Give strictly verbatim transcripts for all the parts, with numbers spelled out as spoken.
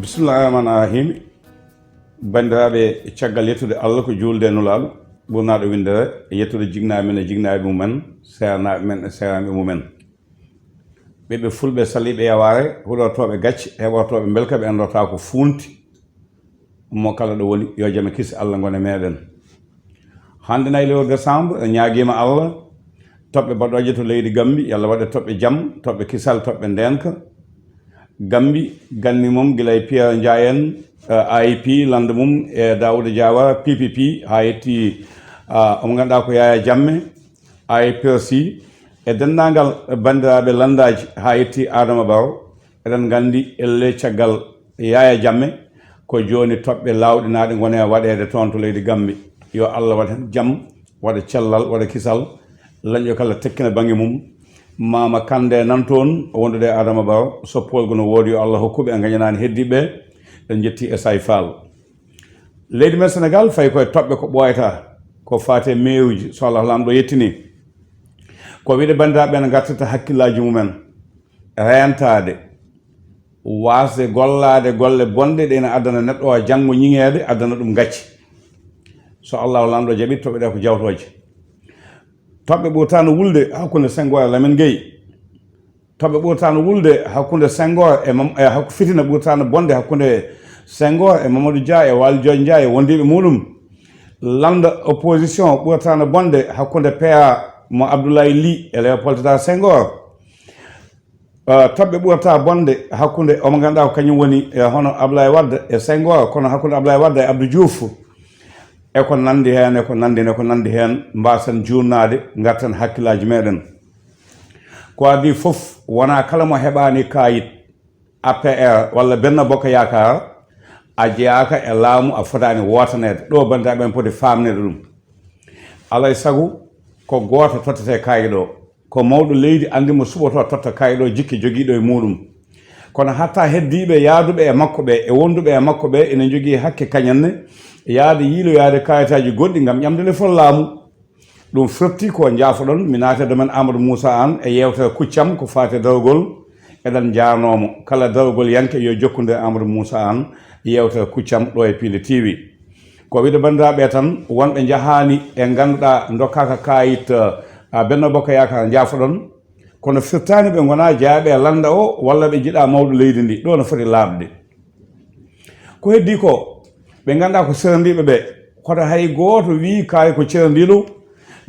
Bismillahi rahmani rahim. Banndiraaɓe, caggal yettude Allah ko juulde e Nulaaɗo, ɓurnaaɗo winndere, e yettude jinnaaɓe men e jinnaaɓe mumen, seernaaɓe men e seernaaɓe mumen. Ɓiɓɓe fulɓe saliiɓe yawaare, huɗortooɓe gacce, heɓortooɓe mbelka, ɓe anndortaa ko fuunti. Mo kala ɗo woni, yo jam e kisi Allah ngon e meɗen. Hannde nayi lewru décembre, en ñaagiima Allah, toɓɓe baɗooje to leydi Gambi, yo Allah waɗe toɓɓe jam, toɓɓe kisal, toɓɓe ndeenka. Gambi, ganni mum gila e Pierre Ndiaye en, eh, A I P, lannda mum e Daouda Diawara, P P P, haa yetti, ah, omo ngannduɗaa ko Yaya Jammeh, A I P R C, e denndaangal banndiraaɓe lanndaaji, haa yetti Adama Barrow. Eɗen nganndi, ellee caggal Yaya Jammeh, ko jooni toɓɓe laawɗinaaɗe ngoni e waɗeede toon to leydi Gambi. Yo Allah waɗ heen jam, waɗa cellal, waɗa kisal, lañɗo kala tekkina bannge mum. Mama Kande nan toon, wondude e Adama Barrow, so poolgu no woodi, yo Allah hokku ɓe, a ngañanaani heddiiɓe ɓe. En njetti e Say Fall. Leydi men Senegaal fayi koye toɓɓe ko ɓooyata, ko faati e meeruuji, so Allah Laamɗo yettini. Ko wiide banndiraaɓe ɓe, ngartirta hakkillaaji mumen, reentaade, waasde gollaade golle bonɗe ɗe ina addana neɗɗo o janngo ñiŋeede, addana ɗum gacce. So Allah Laamɗo jaɓi, toɓɓe ɗe ko jawtooje. Toɓɓe ɓurtaano wulde hakkunde Senghor e Lamine Gueye. Toɓɓe ɓurtaano wulde hakkunde Senghor e Mam-, e hakku-, fitina ɓurtaano bonde hakkunde Senghor e Mamadou Dia e Waly Diodio Dia e wondiiɓe muɗum. Lannda opposition ɓurtaano bonde hakkunde P A mo Abdoulaye Ly e Léopold Sédar Senghor. Eh, toɓɓe ɓurta bonde hakkunde omo ngannduɗaa ko kañum woni, eh, hono Ablaye Wade e Senghor, kono hakkunde Ablaye Wade e Abdou Diouf, e ko nanndi heen, e ko nanndi, e ko nanndi heen, mbaasen juurnaade, ngarten hakkillaaji meɗen. Ko adii fof, wonaa kala mo heɓaani kaayit A P R walla Benno Bokk Yaakaar, a jeyaaka e laamu, a fotaani wootaneede. Ɗo banndiraaɓe men poti faamneede ɗum. Alaa e sago, ko gooto tottete kaayit o. Ko mawɗo leydi anndi mo suɓotoo totta kaayit o jikke jogiiɗo e muɗum. Kono hatta heddiiɓe yahduɓe e makko ɓe, e wonduɓe e makko ɓe, ina njogii hakke kañum ne, yahde yiiloyaade kaayitaaji goɗɗi ngam ƴamde lefol laamu. Ɗum firti ko njaafoɗon, mi naata e domaine Amadou Moussa Anne e yeewtere kuccam ko faati e darogol. Eɗen njaarnoo mo. Kala darogol yanke yo jokkondir e Amadou Moussa Anne yeewtere kuccam ɗo e Piindi T V. Ko wiide banndiraaɓe tan, wonɓe njahaani e ngannduɗaa ndokkaaka kaayit, eh, Benno Bokk Yaakaar, njaafoɗon, kono firtaani ɓe ngonaa jeyaaɓe e lannda o walla ɓe njiɗaa mawɗo leydi ndi. Ɗo no foti laaɓde. Ko heddii ko, ɓe ngannduɗaa ko serondiiɓe ɓe, kono hay gooto wii kaay ko cerondiiɗo,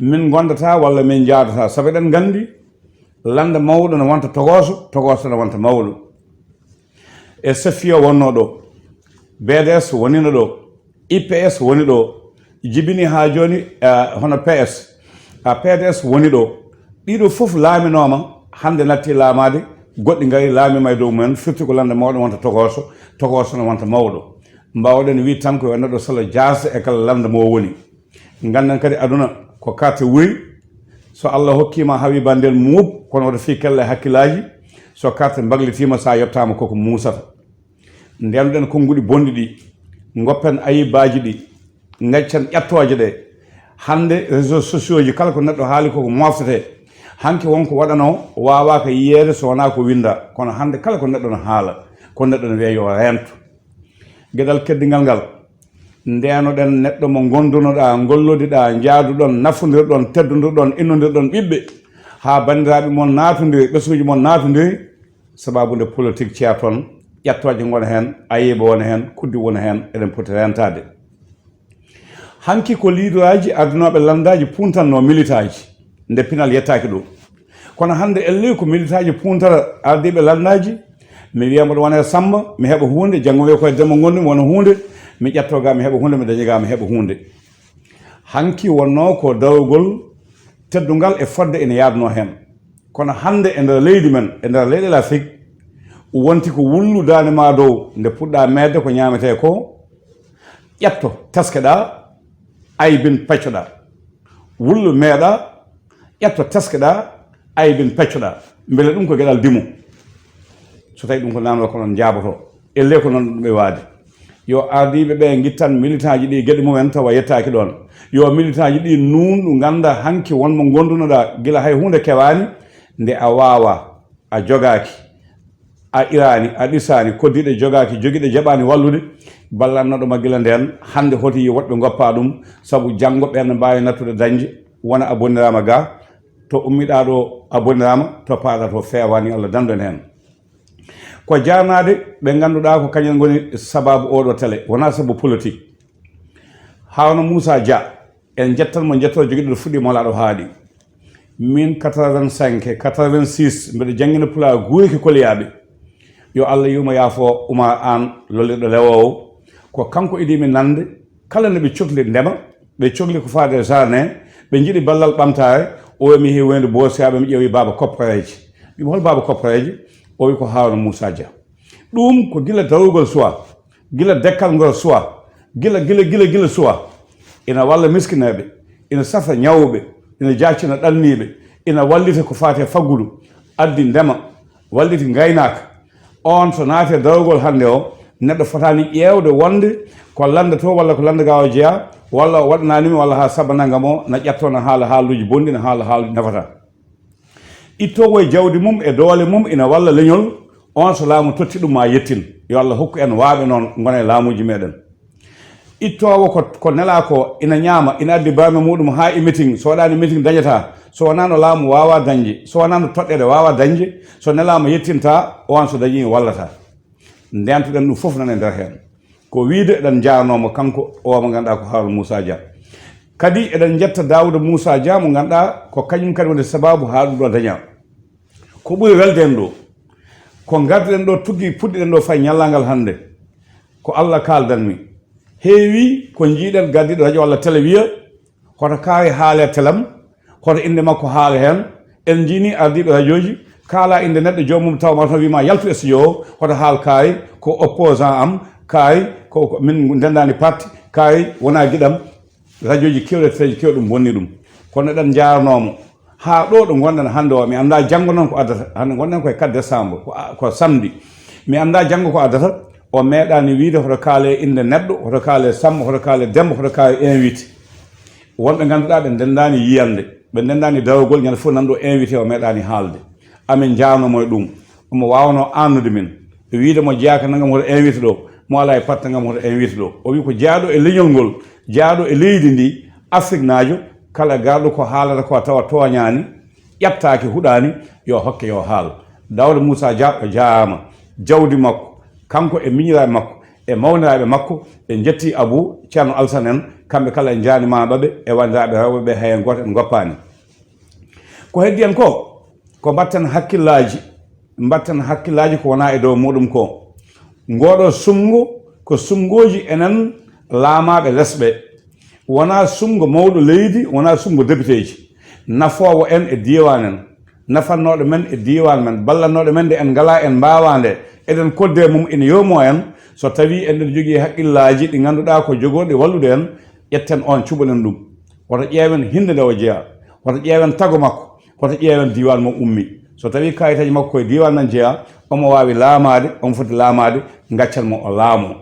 min ngondataa walla min njahdataa. Sabu eɗen nganndi, lannda mawɗo no wonta togooso, togooso no wonta mawɗo. E Safiya wonnoo ɗo, B D S wonino ɗo, U P S woni ɗo, jibini haa jooni, eh, hono P S, a P D S woni ɗo. Ɗiɗo fof laaminooma, hannde natti laamaade, goɗɗi ngari laamiima e dow mumen, firti ko lannda mawɗo wonta togooso, togooso no wonta mawɗo. Mbaawɗen wii tan ko yo neɗɗo salo jaasde e kala lannda mo o woni. Ngannden kadi aduna ko carte wuri, so Allah hokkiima hawi banndel muub, kono wota fii kella e hakkillaaji, so carte mbaglitiima, so a yottaama koko muusata. Ndeenuɗen konnguɗi bonɗi ɗi, ngoppen ayibaaji ɗi, ngaccen ƴattooje ɗe. Hannde réseaux sociaux ji kala ko neɗɗo haali koko moftetee. Hanki won ko waɗanoo waawaaka yiyeede so wonaa ko winnda, kono hannde kala ko neɗɗo no haala, ko neɗɗo no wiya yo reento. Geɗal keddingal ngal, ndeenoɗen neɗɗo mo ngondunoɗaa, ngollodiɗaa, njaaduɗon, nafondirɗon, teddondirɗon, innondirɗon ɓiɓɓe, haa banndiraaɓe mon naatondiri, ɓesnguuji mon naatondiri, sababu nde politique ceya toon, ƴattooje ngona heen, ayiba wona heen, kuddi wona heen, eɗen poti reentaade. Hanki ko liidoraaji ardinooɓe lanndaaji puuntannoo militaaji, nde pinal yettaaki ɗo. Kono hannde ellee ko militaaji puuntata ardiiɓe lanndaaji, mi wiya mboɗo wona e Sammba, mi heɓa huunde, janngo wiya ko e Demba ngonmi, wona huunde, mi ƴettoo ga, mi heɓa huunde, mi daña ga, mi heɓa huunde. Hanki wonnoo ko dawrugol teddungal e fodde ina yaadnoo heen. Kono hannde e nder leydi men, e nder leyɗeele Afrik, wonti ko wullu daande maa dow, nde puɗɗaa meeɗde ko ñaametee ko, ƴetto, teskeɗaa, aybin, peccoɗaa. Wullu meeɗaa, ƴetto, teskeɗaa, aybin, peccoɗaa. Mbele ɗum ko geɗal dimo? So tawii ɗum ko namdal, ko noon njaabotoo. Ellee ko noon ɗum e waade. Yo ardiiɓe ɓe ngittan militant ji ɗi geɗe mumen tawa yettaaki ɗoon. Yo militant ji ɗi nuunɗu, ngannda hanki won mo ngondunoɗaa gila hay huunde kewaani, nde a waawaa, a jogaaki, a iraani, a ɗisaani, koddiiɗo jogaaki, jogiiɗo jaɓaani wallude, ballal naɗo ma gila ndeen, hannde hoto yi woɗɓe ngoppaa ɗum, sabu janngo ɓeen no mbaawi nattude dañde, wona a bonniraama ga, to ummiɗaa ɗo a bonniraama, to paaɗaa to feewaani, Allah dandu en heen. Ko jaanaade ɓe ngannduɗaa ko kañum ngoni sabaabu oo ɗoo télé, wonaa sabu politique. Haawna Muusaa Jah, en njettan mo njettoo jogiiɗo fuɗɗii mo laaɗo haaɗi. Min quatre-vingt-cinq, quatre-vingt-six, mbeɗo janngina Pulaar guuriki koliyaaɓe. Yo Allah yuurmo yaafo Umar Aan lollirɗo lewoowo. Ko kanko idii mi nande, kala nde ɓe cokli ndema, ɓe cokli ko faade e jardin, ɓe njiɗi ballal ɓamtaare, o wi mi heewi wonde boosiyaaɓe, mi ƴeewi Baaba Koppareeje. Mbimi hol Baaba Koppareeje? O wi ko Haawna Muusaa Jah. Ɗum ko gila darugol suwa, gila dekkal ngol suwa, gila, gila, gila, gila suwa. Ina walla miskineeɓe, ina safa ñawɓe, ina jaacina ɗanniiɓe, ina wallita ko faati e faggudu, addi ndema, walliti ngaynaaka. On so naati e darugol hannde o, neɗɗo fotaani ƴeewde wonde ko lannda to walla ko lannda ga o jeyaa, walla o waɗanaani mi walla haa sabbanangam o na ƴatto na haala haaluuji bonɗi, na haala haaluuji nafataa. Ittoowo e jawdi mum e doole mum ina walla leñol, on so laamu totti ɗum ma yettin. Yo Allah hokku en waaɓe noon ngona e laamuuji meɗen. Ittoowo ko, ko nelaa ko ina ñaama, ina addi baame muɗum haa e meeting, so waɗaani meeting dañataa, so wonaa no laamu waawaa dañde, so wonaa no toɗɗeede waawaa dañde, so nelaama yettintaa, on so dañii wallataa. Ndeentuɗen ɗum fof nana e nder heen. Ko wiyde eɗen njaarnoo mo kanko o mo ngannduɗaa ko Haaruna Muusaa Jah. Kadi eɗen njetta Daawuda Muusaa Jah mo ngannduɗaa ko kañum kadi woni sabaabu haa ɗum ɗo dañaa. Ko ɓuri welde en ɗo, ko ngarduɗen ɗo tuggi puɗɗiɗen ɗo fay ñallaagal hannde, ko Allah kaaldan mi. Heewi ko njiiɗen gardiiɗo radio walla télé wiya, hoto kaawe haale telam, hoto innde makko haale heen. En njiini ardiiɓe rajooji, kaala innde neɗɗo joomum taw ma tan wiima yaltu e studio o, hoto haal kaari, ko opposant am, kaari, ko, ko min ndenndaani parti, kaari wonaa giɗam. Rajooji keewɗi e teleeji keewɗi ɗum bonni ɗum. Kono eɗen njaarnoo mo. Haa ɗo ɗo ngonɗen hannde o, mi anndaa janngo noon ko addata. Hannde ngonɗen koye quatre décembre, ko a-, ko samedi. Mi anndaa janngo ko addata. O meeɗaani wiyde hoto kaale innde neɗɗo, hoto kaale Sammba, hoto kaale Demmba, hoto kaale invité. Wonɓe ngannduɗaa ɓe ndenndaani yiyannde, ɓe ndenndaani darogol, ñande fof nan ɗo invité o meeɗaani haalde. Amin njaarnoo mo e ɗum. Omo waawnoo aannude min, wiyde mo jeyaaka nangam hoto invité ɗo, mo alaa e parti nangam hoto invité ɗo. O wi ko jeyaaɗo e leñol ngol, jeyaaɗo e leydi ndi, Afriknaajo, kala garɗo ko haalata ko tawa tooñaani, ƴattaaki, huɗaani, yo hokke, yo haal. Daawda Muusaa Jah o jaaraama. Jawdi makko, kanko e miñiraaɓe makko, e mawniraaɓe makko, ɓe njetti Abu Ceerno Alsan en, kamɓe kala en njaarnimaama ɓe, e wanndiraaɓe rewɓe ɓe, hay heen gooto en ngoppaani. Ko heddi en ko, ko mbatten hakkillaaji, mbatten hakkillaaji ko wonaa e dow muɗum ko. Ngooɗo suɓngo ko suɓngooji enen laamaaɓe les ɓe. Wonaa suɓngo mawɗo leydi, wonaa suɓngo depiteeji. Nafoowo en e diiwaan en, nafannooɗo men e diiwaan men, ballannooɗo men nde en ngalaa, en mbaawaa nde, eɗen koddee mum ina yoomoo en. So tawii eɗen njogii hakkillaaji ɗi ngannduɗaa ko jogorɗi wallude en, ƴetten oon cuɓoɗen ɗum. Woto ƴeewen hinnde nde o jeyaa, woto ƴeewen tago makko, hoto ƴeewen diiwaan mo ummi. So tawii kaayitaaji makko koye diiwaan men jeyaa, omo waawi laamaade, omo foti laamaade, ngaccan mo o laamoo.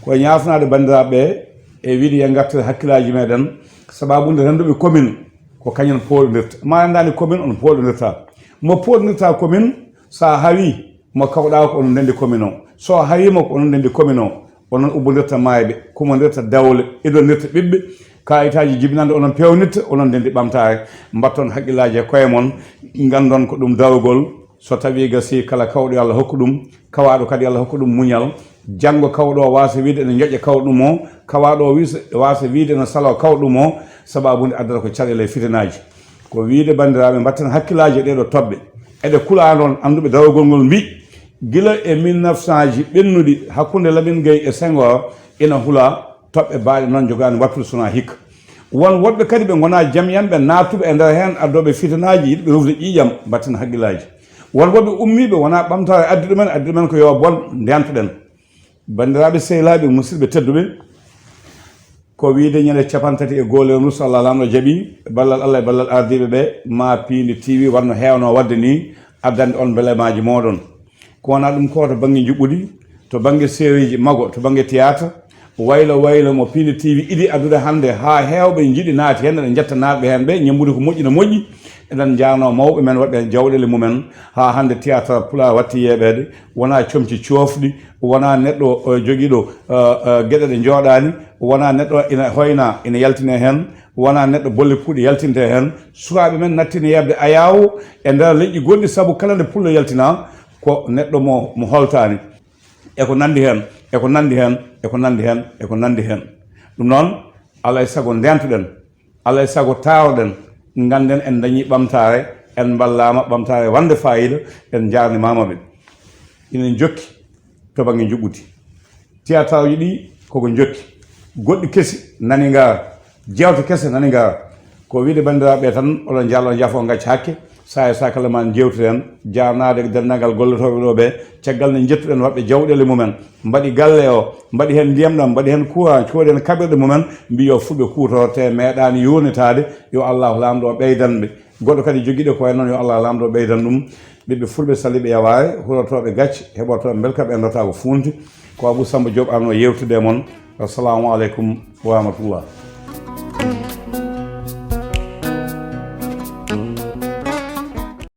Ko e ñaafnaade banndiraaɓe ɓe e wiyde yo ngartir hakkillaaji meɗen, sabaabu nde rennduɓe commune ko kañum pooɗondirta. Ma renndaani commune, on pooɗondirta. Mo pooɗondirta commune, so a hawii mo kawɗaa ko onon ndenndi commune o. So a hawii mo ko onon ndenndi commune o. Onon ubbondirta maayɓe, kumondirta dawle, idondirta ɓiɓɓe, kaayitaaji jibinande onon peewnirta, onon ndenndi ɓamtaare. Mbatton hakkillaaji e koye mon, nganndon ko ɗum darugol. So tawii gasii kala kawɗo yo Allah hokku ɗum, kawaaɗo kadi yo Allah hokku ɗum muñal. Janngo kawɗo o waasa wiyde ene ñoƴƴa kawɗo ɗum o, kawaaɗo o wiisa, waasa wiyde ene saloo kawɗo ɗum o, sabaabu nde addata ko caɗeele e fitinaaji. Ko wiyde banndiraaɓe mbatten hakkillaaji e ɗee ɗoo toɓɓe. Eɗe kulaa noon annduɓe darugol ngol mbii, gila e mille neuf cent ji ɓennuɗi hakkunde Lamine Gueye e Senghor ina hulaa toɓɓe baaɗe noon jogaani wattude so wonaa hikka. Won woɗɓe kadi ɓe ngonaa jamyanɓe naattuɓe e nder heen addooɓe fitinaaji yiɗɓe rufde ƴiiƴam mbatten hakkillaaji. Won woɗɓe ummiiɓe wonaa ɓamtaare addi ɗumen, addi ɗumen ko yo bon ndeentuɗen. Banndiraaɓe sehilaaɓe, musidɓe tedduɓe, ko wiyde ñande cappanɗe tati e goo lewru ndu, so Allah laamɗo jaɓii, ballal Allah e ballal ardiiɓe ɓe, ma Piindi T V waɗno heewnoo waɗde nii, addande on mbelemaaji mooɗon. Ko wonaa ɗum ko to bannge njuɓɓudi, to bannge seereeji mago, to bannge théâtre, waylo waylo mo Piindi T V idii addude hannde haa heewɓe njiɗi naati heen, eɗen njetta naatɓe heen ɓe, ñammbude ko moƴƴi no moƴƴi, Eɗen njaarnoo mawɓe men waɗɓe jawɗeele mumen, haa hannde théâtre Pulaar watti yeeɓeede, wonaa comci coofɗi, wonaa neɗɗo, eh, jogiiɗo, eh, eh, geɗe ɗe njooɗaani, wonaa neɗɗo ina hoyna, ina yaltine heen, wonaa neɗɗo bolle puuɗe yaltinte heen. Sukaaɓe men nattini yeeɓde ayaawo e nder leƴƴi goɗɗi, sabu kala nde pullo yaltinaa, ko neɗɗo mo, mo holtaani, e ko nanndi heen, e ko nanndi heen, e ko nanndi heen, e ko nanndi heen. Ɗum noon, alaa e sago ndeentoɗen, alaa e sago taaroɗen, ngannden en dañii ɓamtaare, en mballaama ɓamtaare wonde faayiida, en njaarnimaama ɓe. Ina jokki to bannge njuɓɓudi. Théâtre uji ɗi koko jokki. Goɗɗi kesi nani ngaara, jeewte kese nani ngaara. Ko wiide banndiraaɓe tan, oɗon njaarno, on njaafo, on ngacca hakke. Saa e saa kala maa en njeewtiden, jaarnaade denndaangal gollotooɓe ɗo ɓe, caggal nde njettuɗen waɗɓe jawɗeele mumen, mbaɗi galle o, mbaɗi heen ndiyam ɗam, mbaɗi heen courant, coodi heen kaɓirɗe mumen, mbi yo fuɗ ɓe kuutoroo, te meeɗaani yurnitaade, yo Allaahu Laamɗo o ɓeydan ɓe. Goɗɗo kadi jogiiɗo ko wayi noon, yo Allaahu Laamɗo o ɓeydan ɗum. Ɓiɓɓe fulɓe saliiɓe yawaare, hurotooɓe gacce, heɓotooɓe mbelka, ɓe ndotaa ko fuunti. Ko Abuu Sammba Joob arno yeewtude e mon. Assalamu aleykum wa rahmatullah.